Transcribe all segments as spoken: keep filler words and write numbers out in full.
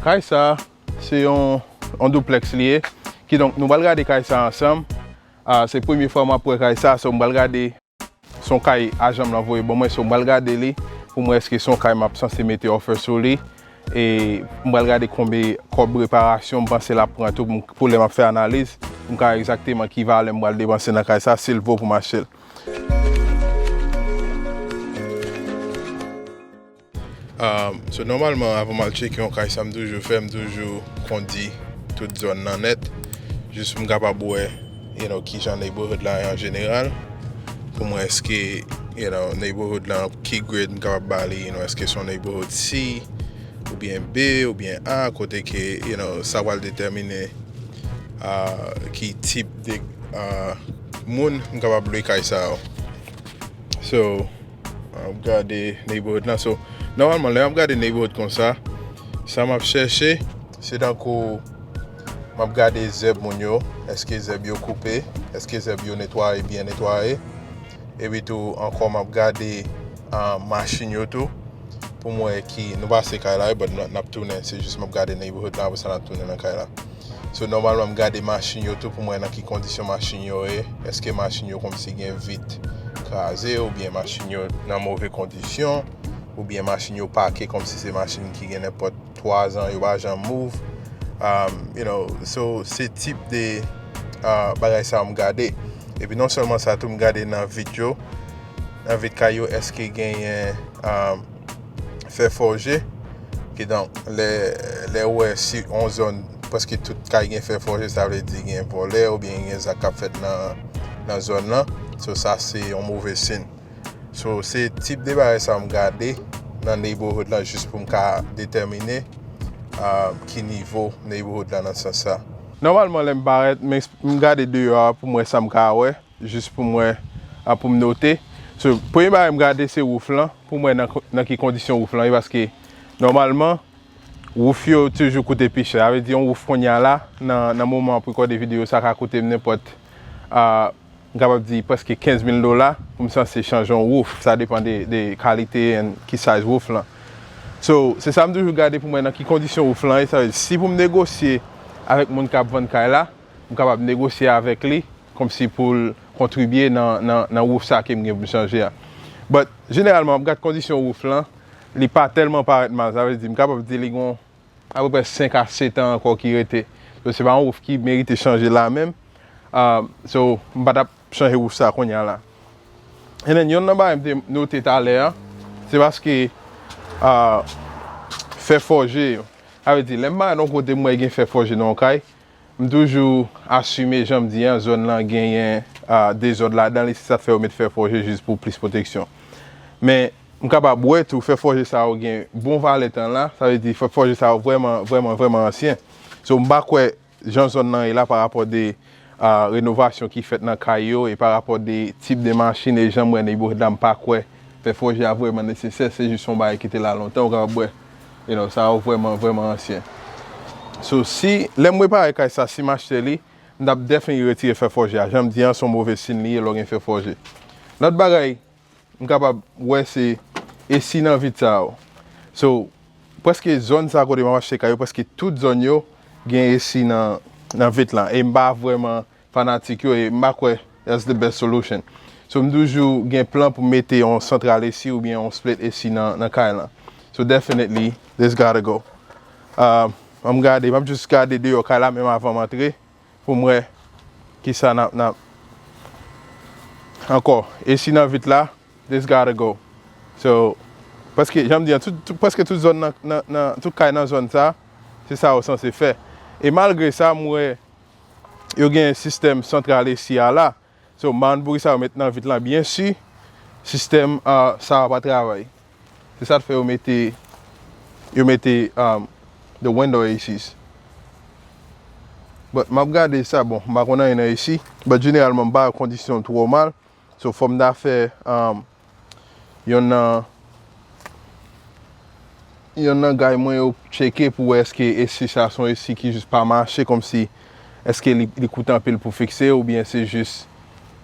Kay sa, se yon, yon duplex li ye. Kidonk, nou pral gade kay sa ansanm. Ah, se premye fwa m ap wè kay sa, so m pral gade, se yon kay ajan m lan voye ban mwen, so m pral gade li pou m wè èske se yon kay m ap sanse mete offer sou li. E m pral gade konbe kòb reparasyon m panse l ap pran tou pou m, pou lè m ap fè analiz, pou m ka wè egzakteman ki valè m pral depanse nan kay sa, si l vo pou m achte l. Um, so, nòmalman, avan m al tcheke yon kay, sa m toujou fè, m toujou kondi tout zòn nan nèt, jis pou m kapab wè, you know, kijan neighborhood la ye an jeneral, pou m wè èske, you know, neighborhood la, ki grade m kapab ba li, you know, èske se yon neighborhood C, oubyen B, oubyen A, kote ke, you know, sa pral detèmine, ah, ki tip de, ah, moun m kapab lwe kay sa yo. So, m ap gade neighborhood lan. So, nòmalman, lè m ap gade neighborhood konsa, sa m ap chèche, se tankou m ap gade zèb moun yo, èske zèb yo koupe, èske zèb yo netwaye, byen netwaye. Epi tou, ankò, m ap gade, ah, machin yo tou, pou m wè ki, nou pase kay la, but n, n ap tounen, se jis m ap gade neighborhood lan, apre sa n ap tounen nan kay la. So, nòmalman, m gade machin yo tou pou m wè nan ki kondisyon machin yo ye. Èske machin yo kòmsi gen vit kraze, oubyen machin yo nan move kondisyon, oubyen machin yo pake kòmsi se machin ki gen nenpòt twa zan, yo pa janm move. Um, you know, so, se tip de, uh, bagay sa yo m gade. Epi non sèlman sa tou, m gade nan vit yo, nan vit kay yo, èske genyen, um, fè fòje. Kidonk, lè, lè ou wè si yon zòn, prèske tout kay gen fè fòje, sa vle di gen vòlè oubyen gen zak k ap fèt nan, nan zòn nan. So, sa se yon move siy. So, se tip de bagay sa m gade nan neighborhood lan jis pou m ka detèmine, ah, ki nivo neighborhood lan nan sans sa. Nòmalman, lè m parèt, m eks-, m gade deyò a pou m wè sa m ka wè, jis pou m wè, ah, pou m note. So, premye bagay m gade se wouf lan, pou m wè nan, nan ki kondisyon wouf lan ye, paske nòmalman, wouf yo toujou koute pi chè. Sa vle di yon wouf kounye a la, nan, nan moman m ap rekòde videyo sa, ka koute m nenpòt, ah, m kapab di prèske kenz mil dola pou m sanse chanje yon wouf. Sa depann de, de kalite and ki size wouf lan. So, se sa m toujou gade pou m wè nan ki kondisyon wouf lan ye. Sa vle di, si pou m negosye avèk moun k ap vann kay la, m kapab negosye avèk li, kòmsi pou l kontribye nan, nan, nan wouf sa ke m gen pou m chanje a. But, jeneralman, m ap gad kondisyon wouf lan, li pa tèlman parèt mal, sa vle di, m kapab di li gon apeprè senk a sèt an ankò ki rete. So, se pa yon wouf ki merite chanje la menm. Ah, so, m pa t ap chanje wouf sa kounye a la. And then, yonn nan bagay m te note talè a, se paske, ah, fè fòje yo. Sa vle di, lè m parèt yon kote m wè gen fè fòje nan yon kay, m toujou asime, jan m di an, zòn lan genyen, ah, dezòd ladan li, se sa k fè yo met fè fòje jis pou plis pwoteksyon. Men, m kapab wè tou, fè fòje sa yo gen bon valè tan la, sa vle di fè fòje sa yo vrèman, vrèman, vrèman ansyen. So, m pa kwè jan zòn nan ye la pa rapò de, ah, renovasyon ki fèt nan kay yo e pa rapò de tip de machin e jan m wè neighborhood la, m pa kwè fè fòje a vrèman nesesè, se jis yon bagay ki te la lontan, ou kapab wè, you know, sa yo vrèman, vrèman ansyen. So, si, lè m repare kay sa, si m achte li, m t ap definitely retire fè fòje a. Jan m di an, se yon move siy li ye lè w gen fè fòje. Lòt bagay, m kapab wè se esi nan vit sa yo. So, prèske zòn sa kote m ap achte kay yo, prèske tout zòn yo gen esi nan, nan vit lan. E m pa vrèman fanatik yo, e m pa kwè that's the best solution. So, m toujou gen plan pou m mete yon santral esi oubyen yon split esi nan, nan kay lan. So, definitely, this gotta go. Uh, an m gade, m ap jis gade deyò kay la menm avan m antre. Pou m wè kisa n ap, n ap. Ankò, esi nan vit la, this gotta go. So, paske, jan m di an, tout, tout, prèske tout zòn nan, nan, nan, tout kay nan zòn sa, se sa yo sanse fè. E malgre sa, m wè yo gen sistèm santral esi a la. So, m pa konn poukisa yo met nan vit lan, byen si sistèm, ah, sa a pa travay. Se sa k fè yo mete, yo mete, um, the window A Cs. But m ap gade sa, bon, m pa konn anyen nan A C, but jeneralman m pa wè kondisyon l twò mal. So fò m ta fè, um, yonn nan, yonn nan gay mwen yo tcheke pou wè èske A C sa se yon A C ki jis pa mache, kòmsi èske li, li koute anpil pou fikse oubyen se jis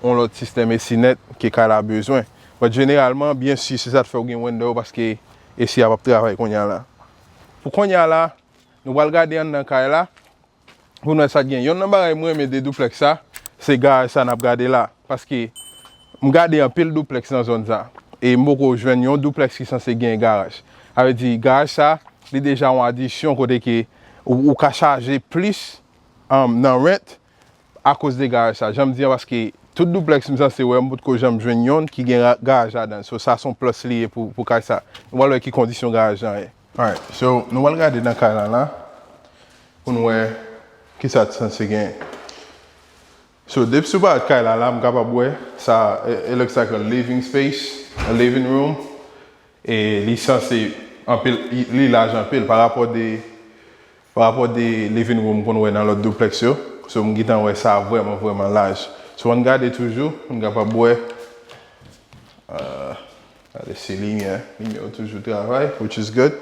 yon lòt sistèm A C nèt ke kay la bezwen. But jeneralman, byen si, se sa k fè w gen window paske A C a p ap travay kounye a la. Pou kounye a la, Nou pral gade anndan kay la pou n wè sa k gen. Yonn nan bagay mwen renmen de duplex sa, se garaj sa n ap gade la. Paske m gade anpil duplex nan zòn sa. E m poko jwenn yon duplex ki sanse gen garaj. Sa vle di, garaj sa, li deja yon adisyon kote ke ou, ou ka chaje plis, um, nan rent akoz de garaj sa. Jan m di an, paske tout duplex m sanse wè, m potko janm jwenn yonn ki gen ra-, garaj ladan l. So, sa se yon plus li ye pou, pou kay sa. Nou pral wè ki kondisyon garaj lan ye. Alright, so, nou pral gade nan kay la la, pou n wè ki sa t sanse gen. So, depi sou parèt kay la la, m kapab wè, sa, it, it looks like a living space, a living room. E li sanse anpil, li, li laj anpil pa rapò de, pa rapò de living room m konn wè nan lòt duplex yo. So, m gentan wè sa vrèman, vrèman laj. So, ann gade toujou, pou n kapab wè. Uh, gade si limyè, limyè yo toujou travay, which is good.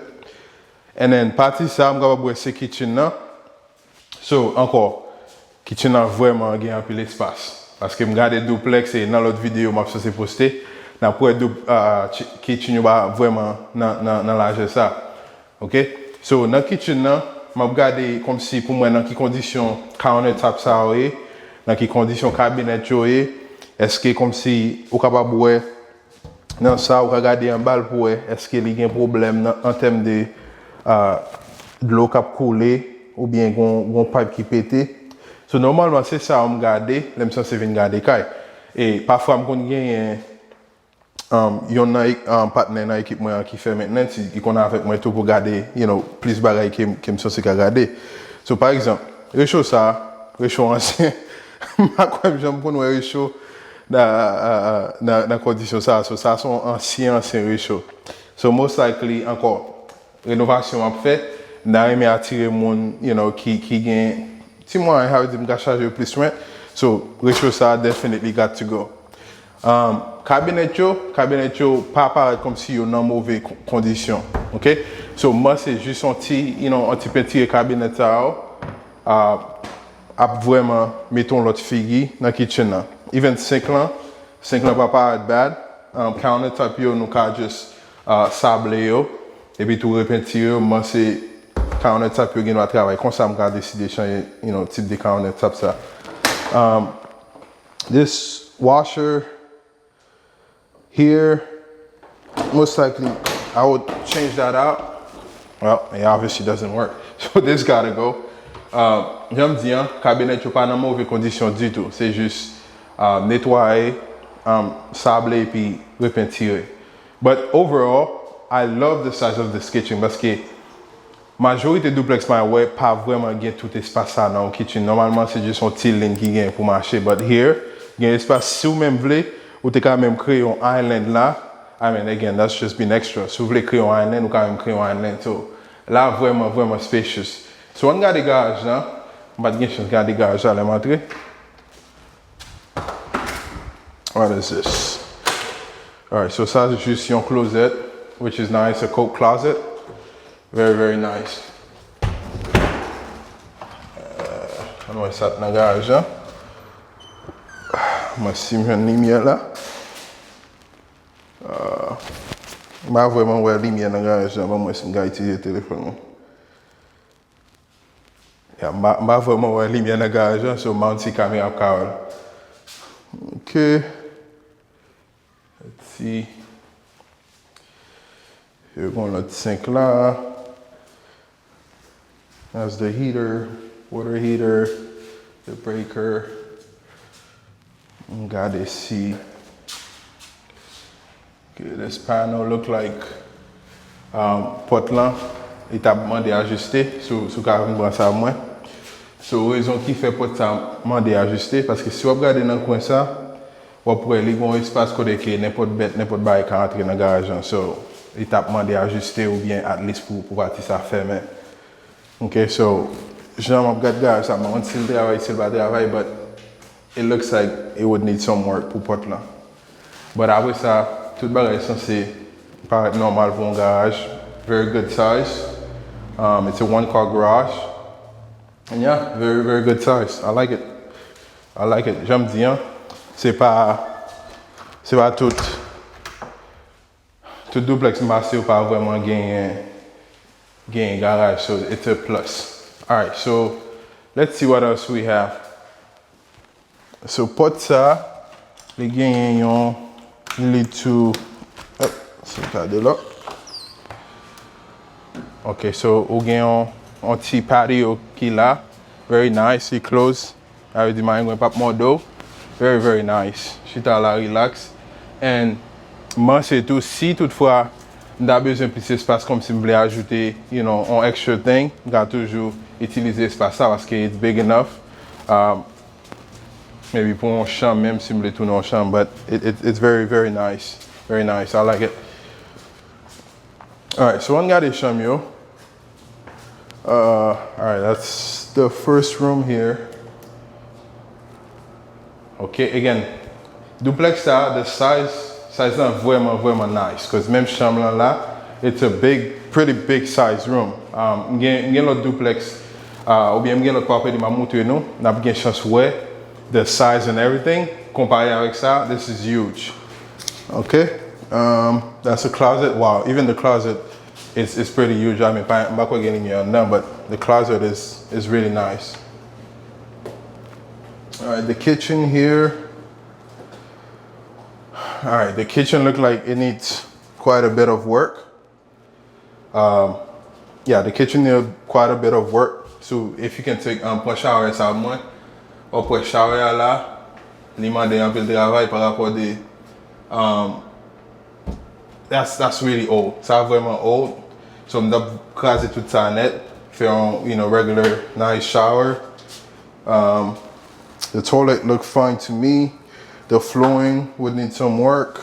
And then, pati sa, m kapab wè se kitchen nan. So, ankò, kitchen nan vrèman gen anpil espas. Paske m gade duplex e nan lòt videyo m ap sanse poste, n ap wè du-, ah, chi-, kitchen yo pa vrèman nan, nan, nan lajè sa. Ok? So, nan kitchen nan, m ap gade kòmsi pou mwen nan ki kondisyon countertop sa yo ye, nan ki kondisyon kabinèt yo ye, èske kòmsi ou kapab wè nan sa, ou ka gade anba l pou wè èske li gen pwoblèm nan, an tèm de, ah, dlo k ap koule oubyen gon, gon pipe ki pete. So, nòmalman, se sa m gade lè m sanse vin gade kay. E pafwa, m konn genyen, um, yonn nan e-, um, patnè nan ekip mwen an ki fè maintenance, li konn avèk mwen tou pou gade, you know, plis bagay ke, ke m sanse ka gade. So, pa egzanp, recho sa, recho ansyen, m pa kwè m janm konn wè recho nan, nan, nan, nan kondisyon sa. So, sa se yon ansyen, ansyen recho. So, most likely, ankò, renovasyon ap fèt, m ta renmen atire moun, you know, ki, ki gen ti mwayen, sa vle di m ka chaje yo plis rent. So, recho sa definitely got to go. Um, kabinèt yo, kabinèt yo pa parèt kòmsi yo nan move ko-, kondisyon. Ok? So, m panse jis yon ti, you know, yon ti pentire kabinèt sa yo, ah, ap vrèman mete yon lòt figi nan kitchen nan. Even senk lan, senk lan pa parèt bad. Um, countertop yo, nou ka just, ah, sable yo. Epi tou repentire yo, m panse countertop yo gen dwa travay konsa, m ka deside chanje, you know, tip de countertop sa. Um, this washer here, most likely, I would change that out. Well, it obviously doesn't work. So this gotta go. Um, jan m di an, kabinèt yo pa nan move kondisyon ditou. Se jis, um, netwaye, um, sable epi repentire. But overall, I love the size of this kitchen paske majorite duplex mwen wè pa vrèman gen tout espas sa nan yon kitchen. Nòmalman, se jis yon ti liy ki gen pou mache. But here, gen espas, si w menm vle, ou te ka menm kreye yon island la. I mean, again, that's just being extra. Si w vle kreye yon island, ou ka menm kreye yon island. So, la vrèman, vrèman spacious. So, ann gade garaj la. M pa t gen chans gade garaj la lè m antre. What is this? Alright, so sa se jis yon closet, which is nice, a coat closet. Very, very nice. Uh, ann wè sa k nan garaj la. Mwen si m jwenn limyè la. Uh, m pa vrèman wè limyè nan garaj la, ban m wè si m ka itilize telefòn mwen. Ya, m pa, m pa vrèman wè limyè nan garaj la, so m pa konn si kamera ap ka wè l. Ok. Let's see. Yo gen lòt senk la. That's the heater, water heater, the breaker. M gade si. Ok, this panel look like, um, pòt lan, li t ap mande ajiste, si w, si w ka vin pran sa mwen. So, rezon ki fè pòt sa mande ajiste, paske si w ap gade nan kwen sa, w ap wè li gen yon espas kote ke nenpòt bèt, nenpòt bagay ka antre nan garaj lan. So, li t ap mande ajiste oubyen at least pou, pou pati sa fèmen. Ok, so, jan m ap gad garaj sa, m pa konn si l travay, si l pa travay, but it looks like it would need some work pou pòt lan. But apre sa, tout bagay sanse parèt nòmal pou yon garaj. Very good size. Um, it's a one car garage. And yeah, very, very good size. I like it. I like it. Jan m di an, se pa, se pa tout, tout duplex m pase yo pa vrèman genyen Gen garaj, so it's a plus. Alright, so let's see what else we have. So pòt sa, li genyen yon litou, oh, se gade la. Ok, so ou gen yon, yon ti patio ki la, very nice, li close. Sa vle di marengo p ap mòde w. Very, very nice. Chita la, relax. And m panse tou, si toutfwa m ta bezwen plis espas, kòmsi m vle ajoute, you know, on extra thing, m ka toujou itilize espas sa paske it's big enough. Um, maybe pou yon chanm, menm si m vle tounen yon chanm, but it, it, it's very, very nice. Very nice. I like it. Alright, so ann gade chanm yo. Uh, alright, that's the first room here. Ok, again, duplex sa, the size, size lan vrèman, vrèman nice. Cause menm chanm lan la, it's a big, pretty big size room. Um, m gen, m gen lòt duplex, uh, oubyen m gen lòt pwoperti m ap montre nou, n ap gen chans wè the size and everything. Konpare avèk sa, this is huge. Ok, um, that's a closet. Wow, even the closet is, is pretty huge. I mean, pa, m pa kwè gen limyè anndan, but the closet is, is really nice. Alright, the kitchen here. Alright, the kitchen look like it needs quite a bit of work. Um, yeah, the kitchen need quite a bit of work. So if you can take, um, pran shower sa mwen, ou pran shower a la, li mande anpil travay pa rapò de, um, that's, that's really old. Sa vrèman old. So m t ap kraze tout sa nèt, fè yon, you know, regular nice shower. Um, the toilet look fine to me. The flooring would need some work.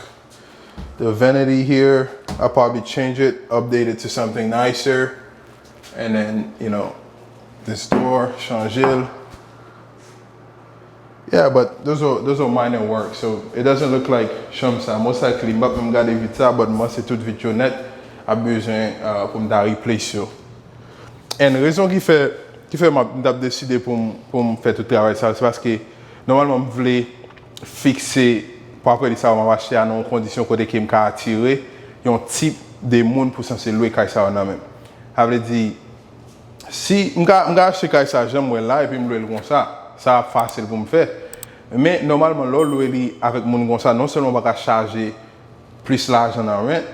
The vanity here, I'll probably change it, update it to something nicer. And then, you know, this door, chanje l. Yeah, but those are, those are minor work, so it doesn't look like chanm sa. Most likely, m p ap menm gade vit sa, but m panse tout vit yo nèt ap bezwen, uh, pou m ta replace yo. And rezon ki fè, ki fè m ap, m t ap deside pou m, pou m fè tout travay sa, se paske nòmalman m vle fikse pwoperti sa yo m ap achte a nan yon kondisyon kote ke m ka atire yon tip de moun pou sanse lwe kay sa yo nan men m. Sa vle di, si m ka, m ka achte kay sa jan m wè l la epi m lwe l konsa, sa ap fasil pou m fè. Men nòmalman, lè w lwe li avèk moun konsa, non sèlman w pa ka chaje plis lajan nan rent,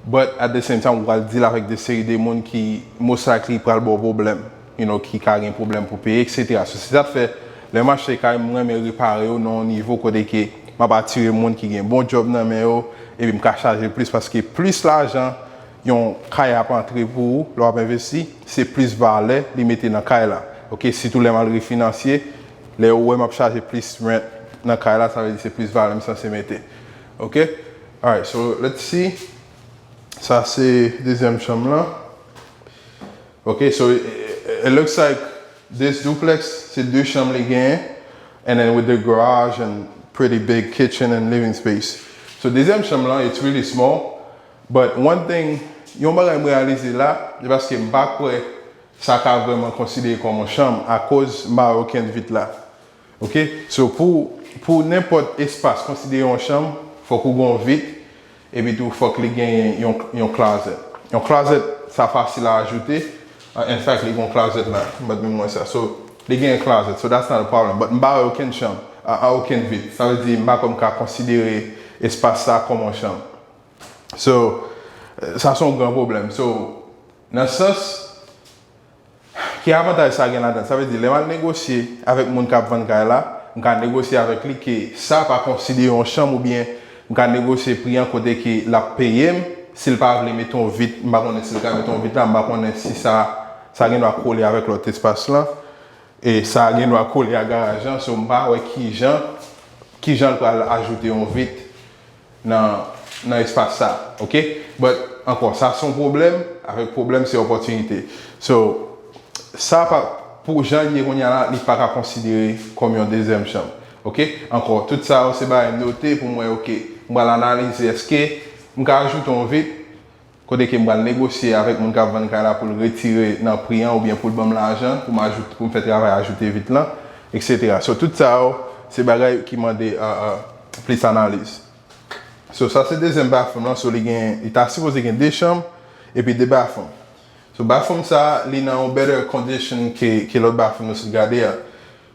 but at the same time, ou pral deal avèk de seri de moun ki most likely pral ba w pwoblèm, you know, ki ka gen pwoblèm pou peye, et cetera. So, se sa k fè, lè m achte kay, m renmen repare yo nan yon nivo kote ke m ap atire moun ki gen bon djòb nan men yo, epi m ka chaje plis, paske plis lajan yon kay ap antre pou ou, lè w ap envesti, se plis valè li mete nan kay la. Ok, sitou lè m al refinansye, lè yo wè m ap chaje plis rent nan kay la, sa vle di se plis valè m sanse mete. Ok? Alright, so let's see. Sa se dezyèm chanm lan. Ok, so it, it looks like this duplex, se de chanm li genyen, and then with the garage and pretty big kitchen and living space. So dezyèm chanm lan, it's really small, but one thing, yon bagay m reyalize la, se paske m pa kwè sa ka vrèman konsidere kòm yon chanm akoz m pa wè okenn vit la. Ok? So, pou, pou nenpòt espas konsidere yon chanm, fòk ou gen yon vit, epi tou fòk li genyen yon, yon closet. Yon closet, sa fasil a ajoute. Uh, in fact, li gen yon closet la, m pa t menm wè sa. So, li gen yon closet, so that's not a problem. But m pa wè okenn chanm, a, a okenn vit. Sa vle di, m pa kwè m ka konsidere espas sa kòm yon chanm. So, eh, sa se yon gran pwoblèm. So, nan sans, ki avantaj sa gen ladan? Sa vle di, lè m al negosye avèk moun k ap vann kay la, m ka negosye avèk li ke sa pa konsidere yon chanm oubyen m ka negosye pri an kote ke l ap peye m. Si l pa vle mete yon vit, m pa konnen si l ka mete yon vit la, m pa konnen si sa, sa gen dwa kole avèk lòt espas lan, e sa gen dwa kole ak garaj lan, so m pa wè kijan, kijan l pral ajoute yon vit nan, nan espas sa, ok? But, ankò, sa se yon pwoblèm, avèk pwoblèm se opòtinite. So, sa pa, pou jan l ye kounye a la, li pa ka konsidere kòm yon dezyèm chanm, ok? Ankò, tout sa yo se bagay m note pou m wè, ok, m pral analize, èske m ka ajoute yon vit, kote ke m pral negosye avèk moun k ap vann kay la pou l retire nan pri an oubyen pou l ban m lajan pou m ajoute, pou m fè travay ajoute vit lan, et cetera. So, tout sa yo, se bagay ki mande, uh, uh, plis analiz. So, sa se dezyèm bathroom lan. So, li gen, li ta sipoze gen de chanm epi de bathroom. So bathroom sa, li nan yon better condition ke, ke lòt bathroom nou sot gade a.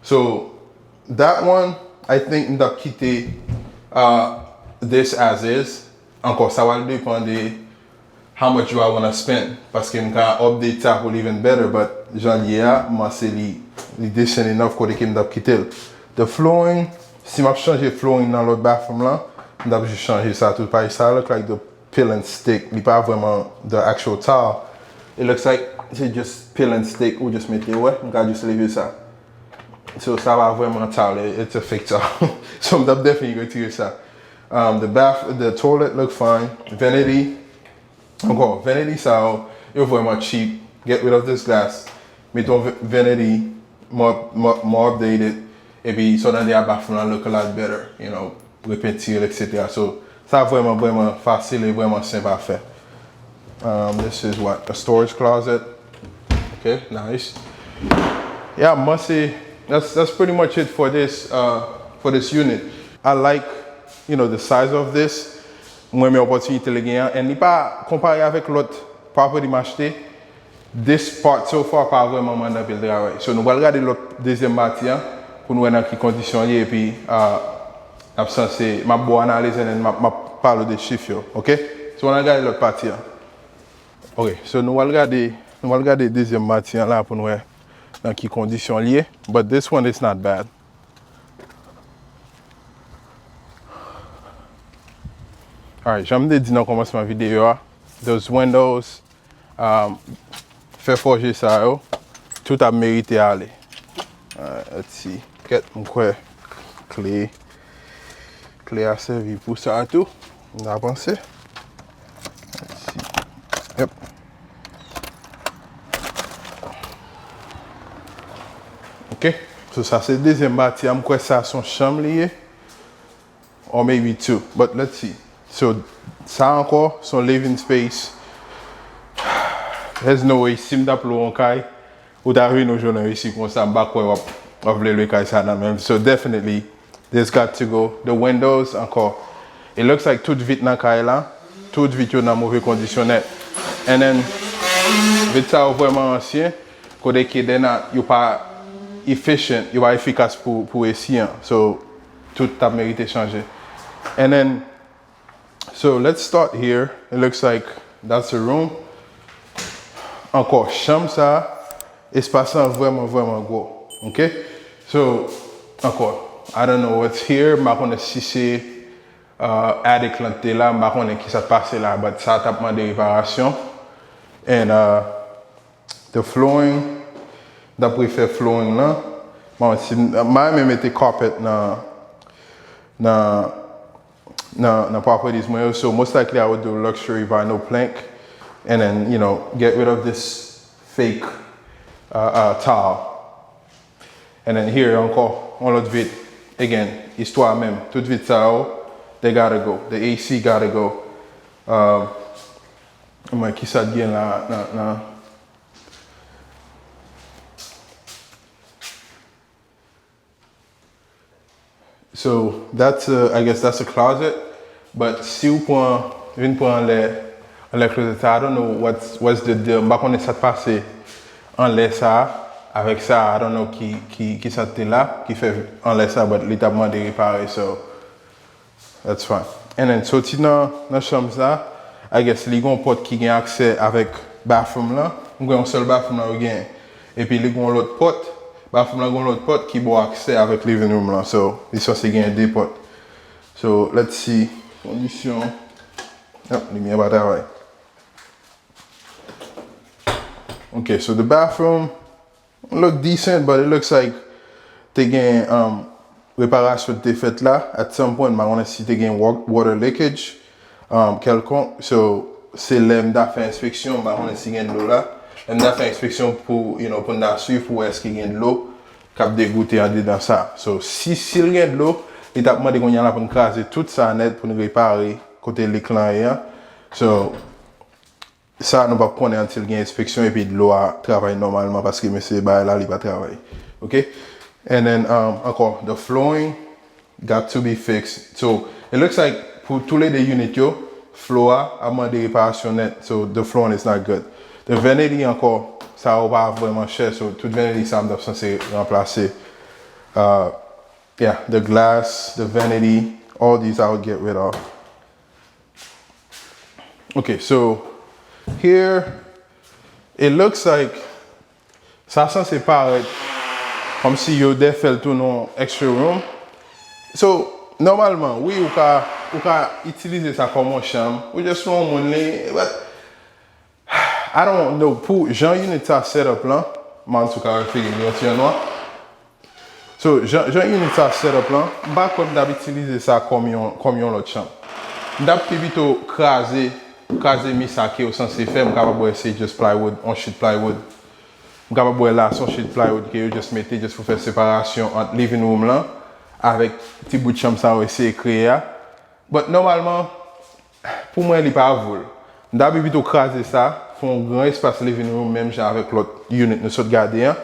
So that one, I think m t ap kite uh, this as is. Ankò, sa pral depan de how much do I wanna spend. Paske m ka update sa pou li vin better, but jan l ye a, m panse li, li decent enough kote ke m t ap kite l. The flooring, si m ap chanje flooring nan lòt bathroom lan, m t ap jis chanje sa tou. Paske sa look like the peel and stick. Li pa vrèman the actual tile. It looks like se just peel and stick ou just mete, wè, m ka just leve sa. So sa pa vrèman tile, it's a fake tile. So m t ap definitely retire sa. Um, the bath, the toilet look fine. Vanity, ankò, vanity sa yo, yo vrèman cheap. Get rid of this glass. Mete yon vanity, more, more, more updated. Epi sa w tande a bathroom lan look a lot better, you know, repenti l, et cetera. So sa vrèman, vrèman fasil e vrèman senp a fè. Um, this is what? A storage closet. Okay, nice. Yeah, m panse that's, that's pretty much it for this, uh, for this unit. I like, you know, the size of this. Mwen renmen opòtinite li genyen, and li pa konpare avèk lòt property m achte. This part so far pa vrèman mande anpil travay. So nou pral gade lòt dezyèm pati an pou nou wè nan ki kondisyon l ye, epi uh, n ap sanse, m ap ba w analiz and then m ap, m ap pale w de chif yo, ok? So ann al gade lòt pati an. Ok, so nou pral gade, nou pral gade dezyèm pati an la pou nou wè nan ki kondisyon l ye. But this one is not bad. Alright, jan m te di nan kòmansman videyo a, those windows, um, fè fòje sa yo, tout ap merite ale. Alright, let's see. Kèt, m kwè kle, kle a sèvi pou sa tou, m ta panse. Let's see. Yep. Ok. So sa se dezyèm pati a, m kwè sa se yon chanm li ye. Or maybe two, but let's see. So sa ankò se yon living space. There's no way, si m t ap lwe yon kay, ou ta vin ou jwenn yon isi konsa, m pa kwè w ap, w ap vle lwe kay sa nan men m. So definitely, this got to go. The windows ankò. It looks like tout vit nan kay la, tout vit yo nan move kondisyon nèt. And then, vit sa yo vrèman ansyen, kote ke they not, yo pa efficient, yo pa efikas pou, pou isi an. So, tout t ap merite chanje. And then, so let's start here. It looks like that's a room. Ankò, chanm sa, espas lan vrèman, vrèman gwo. Ok? So, ankò, I don't know what's here. M pa konnen si se uh, attic lan te la, m pa konnen ki sa t pase la, but sa t ap mande reparasyon. And uh, the flooring, dapre fè flooring lan, bon, si m, m ta renmen mete carpet nan, nan, nan, nan properties mwen yo, so most likely I would do luxury vinyl plank and then, you know, get rid of this fake uh, uh, tile. And then here ankò, yon lòt vit. Again, istwa menm. Tout vit sa yo, they gotta go. The A C gotta go. Um, mwen, ki sa t gen la nan, nan. So, that's a, I guess that's a closet. But si w pran, vin pran anlè, anlè closet sa, I don't know what's, what's the deal. M pa konnen sa t pase anlè sa, avèk sa, I don't know ki, ki, ki sa t te la, ki fè anlè sa, but li t ap mande repare, so, that's fine. And then, soti nan, nan chanm sa, I guess li gon pòt ki gen aksè avèk bathroom lan. M kwè yon sèl bathroom lan yo genyen. Epi li gon lòt pòt, bathroom lan gon lòt pòt ki ba w aksè avèk living room lan. So, li sanse genyen de pòt. So, let's see. Kondisyon. Yep, limyè pa travay. Ok, so the bathroom look decent, but it looks like te gen um, reparasyon te fèt la. At some point, m pa konnen si te gen wa- water leakage um, kèlkonk. So, se lè m ta fè enspeksyon, m pa konnen si gen dlo la. Lè m ta fè enspeksyon pou, you know, pou n ta swiv pou wè èske gen dlo k ap degoute andedan sa. So, si, si l gen dlo, li t ap mande kounye a la pou n kraze tout sa nèt pou n repare kote lik lan ye a. So, sa nou p ap konnen until gen enspeksyon epi dlo a travay nòmalman paske mesye bagay la li pa travay. Ok? And then, um, ankò, the flooring got to be fixed. So, it looks like pou toulede unit yo, floor a ap mande reparasyon nèt. So, the flooring is not good. The vanity ankò, sa yo pa vrèman chè, so tout vanity sa m t ap sanse ranplase. Uh, yeah, the glass, the vanity, all these I would get rid of. Okay, so here it looks like sa sanse parèt kòmsi yo defè l tou nan extra room. So, nòmalman, wi, ou ka, ou ka itilize sa kòm yon chanm. Ou just yon moun li, but I don't know, pou jan unit sa set up lan, Mansou ka reflege m yon ti annwa. So, jan, jan unit sa set up lan, m pa kwè m t ap itilize sa kòm yon, kòm yon lòt chanm. M t ap pi pito kraze, kraze mi sa ke yo sanse fè, m kapab wè se just plywood, on sheet plywood. M kapab wè la se on sheet plywood ke yo just mete just pou fè separasyon ant living room lan avèk ti bout chanm sa yo eseye kreye a. But nòmalman, pou mwen, li pa vo l. M ta pi pito kraze sa, fè yon gran espas living room, menm jan avèk lòt unit nou sot gade an.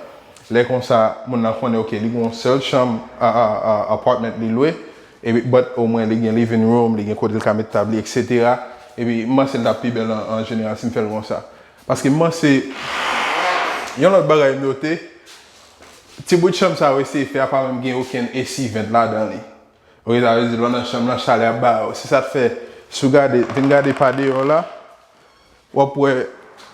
Lè konsa, moun nan konnen, ok, li gen yon sèl chanm a, a, a, apartment li lwe, epi, but omwen, li gen living room, li gen kote l ka met tab li, et cetera. Epi, m panse l t ap pi bèl an, an jeneral si m fè l konsa. Paske m panse, yon lòt bagay m note, ti bout chanm sa yo eseye fè a pa menm gen okenn A C vent ladan li. Ok, sa vle di lè w nan chanm lan, chalè ap ba ou. Se sa k fè, si w gade, vin gade pa deyò la, w ap wè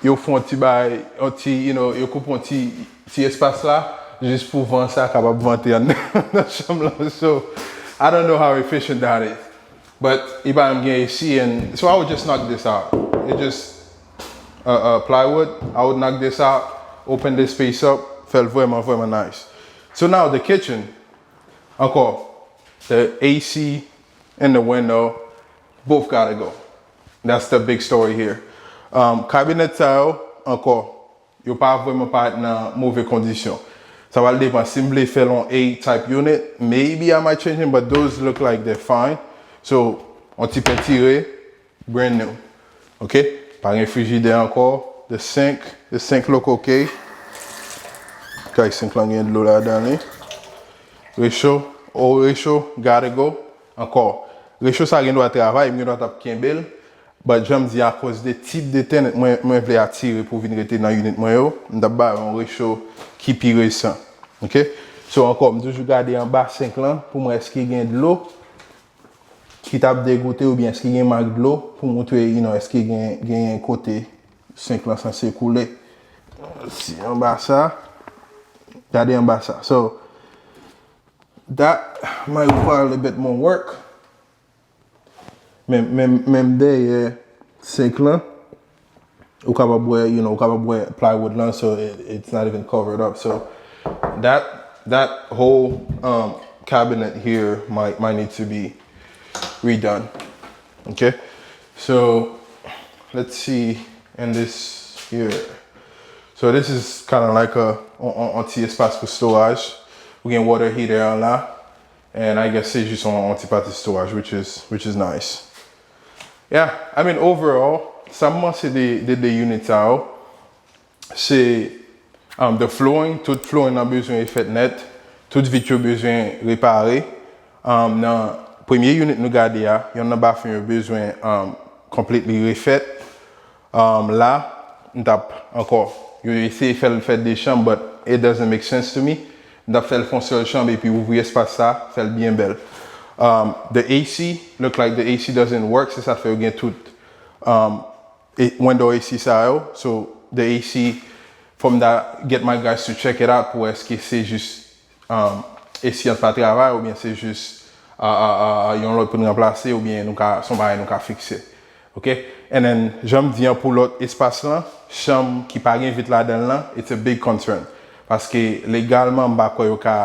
yo fè yon ti bagay, yon ti, you know, yo koupe yon ti, ti espas la, jis pou van sa kapab vante anndan nan chanm lan. So, I don't know how efficient that is. But if I'm gonna see, and so I would just knock this out. It just uh, uh, plywood. I would knock this out, open this space up, fè l vrèman, vrèman nice. So now the kitchen, ankò, the A C and the window, both gotta go. That's the big story here. Um, cabinet sa yo, ankò, yo pa vrèman parèt nan move kondisyon. Sa pral depann. Si m vle fè l on A type unit, maybe I might change them, but those look like they're fine. So, on ti pentire, brand new. Ok? Pa gen frijidè ankò. The sink, the sink look ok. Kay sink lan gen dlo ladan li. Recho, o recho, gotta go. Ankò. Recho sa gen dwa travay, m gen dwa t ap kenbe l. But jan m di, akoz de tip de tenant mwen, mwen vle atire pou vin rete nan unit mwen yo, m t ap ba yo yon recho ki pi resan. Ok? So ankò, m toujou gade anba sink lan pou m wè èske gen dlo ki t ap degoute oubyen èske gen mak dlo pou montre, you know, èske gen, gen kote sink lan sanse koule. Si anba sa, gade anba sa. So, that might require a little bit more work. Men, men, menm dèyè sink lan, ou kapab wè, you know, ou kapab wè plywood lan, so it, it's not even covered up. So that, that whole um, cabinet here might, might need to be redone. Okay? So let's see in this here. So this is kind of like a, on, on, on ti espas pou storage. Ou gen water heater an la. And I guess se jis on, on ti pati storage, which is, which is nice. Yeah, I mean, overall, sa m panse de, de, de unit sa yo, se um, the flooring, tout flooring nan bezwen refèt nèt, tout vit yo bezwen repare. Um, nan premye unit nou gade a, yonn nan bathroom yo bezwen um, completely refèt. Um, la, m t ap ankò, yo eseye fè l fè de chanm, but it doesn't make sense to me. M t ap fè l fè yon sèl chanm epi ouvri espas sa, fè l byen bèl. Um, the A C, look like the A C doesn't work, se sa k fè yo gen tout um, e window A C sa yo. So, the A C, fò m ta get my guys to check it out pou wè èske se jis um, A C an pa travay oubyen se jis uh, uh, uh, yon lòt pou n ranplase oubyen nou ka, se yon bagay nou ka fikse. Ok? And then, jan m di an pou lòt espas lan, chanm ki pa gen vit ladan l lan, it's a big concern. Paske legalman, m pa kwè yo ka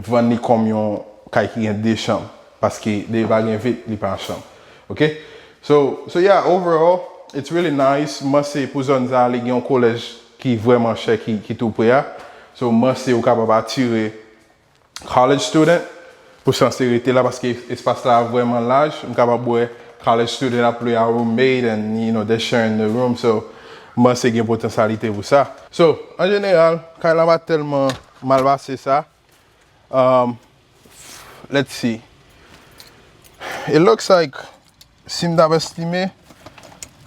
vann li kòm yon kay ki gen de chanm. Paske depi pa gen vit, li pa yon chanm. Ok? So, so yeah, overall, it's really nice. M panse pou zòn sa, li gen yon kolèj ki vrèman chè, ki, ki tou pre a. So, m panse ou kapab atire college student pou sanse rete la paske espas la vrèman laj. M kapab wè college student ap lwe a roommate and, you know, they're sharing the room. So, m panse gen potansyalite pou sa. So, an jeneral, kay la pa tèlman mal pase sa. Um, let's see. It looks like, si m t ap estime,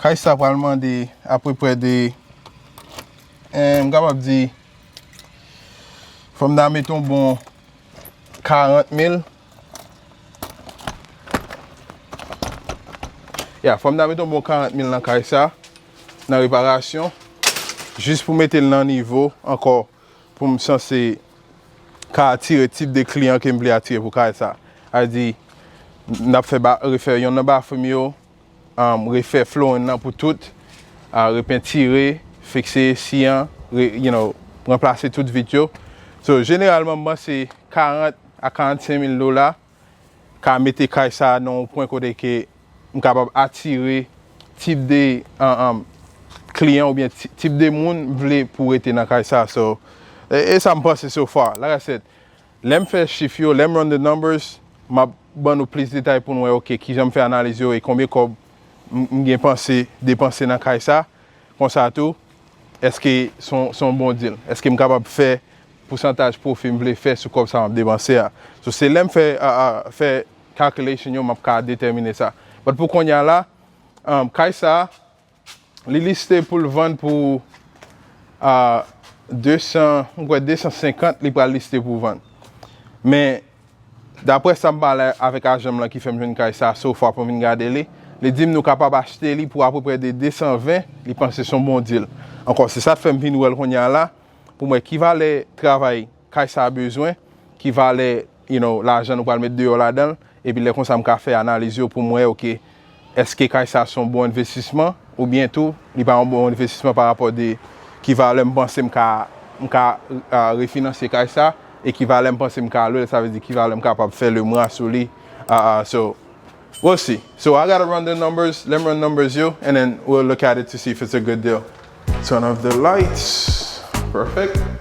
kay sa pral mande apeprè de And m kapab di, fò m ta mete yon bon karant mil. Yeah, fò m ta mete yon bon karant mil nan kay sa, nan reparasyon, jis pou mete l nan nivo ankò, pou m sanse ka atire tip de kliyan ke m vle atire pou kay sa. A di, n ap fè ba, refè yonn nan bathroom yo, um, refè flooring nan pou tout, a, repentire, fikse esi an, re, you know, ranplase tout vit yo. So, jeneralman, m panse karant a karannsenk mil dola ka mete kay sa nan yon pwen kote ke m kapab atire tip de, um, um, kliyan oubyen ti- tip de moun m vle pou rete nan kay sa. So, e, e sa m panse so far. Like I said, lè m fè chif yo, lè m run the numbers, m ap ban nou plis detay pou nou wè, oke, kijan m fè analiz yo e konbyen kòb m, m gen panse depanse nan kay sa. Konsa tou, èske se yon, se yon bon deal? Èske m kapab fè pousantaj pwofi m vle fè sou kòb sa m ap depanse a? So, se lè m fè, a, a, fè calculation yo, m ap ka detèmine sa. But pou kounye a la, um, kay sa, li liste pou l vann pou, a, de san, m kwè de san senkant, li pral liste pou vann. Men, daprè sa m pale avèk ajan m lan ki fè m jwenn kay sa so far pou m vin gade li, li di m nou kapab achte li pou apeprè de de san ven, li panse se yon bon deal. Ankò, se sa k fè m vin wè l kounye a la, pou m wè ki valè travay kay sa bezwen, ki valè, you know, lajan nou pral met deyò ladan l, epi lè konsa m ka fè analiz yo pou m wè, oke, èske kay sa se yon bon envestisman, oubyen tou, li pa yon bon envestisman pa rapò de ki valè m panse m ka, m ka, a, refinanse kay sa, e ki valè m panse m ka lwe l, sa vle di ki valè m kapab fè le mwa sou li. A, a, so, we'll see. So I gotta run the numbers, let me run numbers yo, and then we'll look at it to see if it's a good deal. Turn off the lights. Perfect.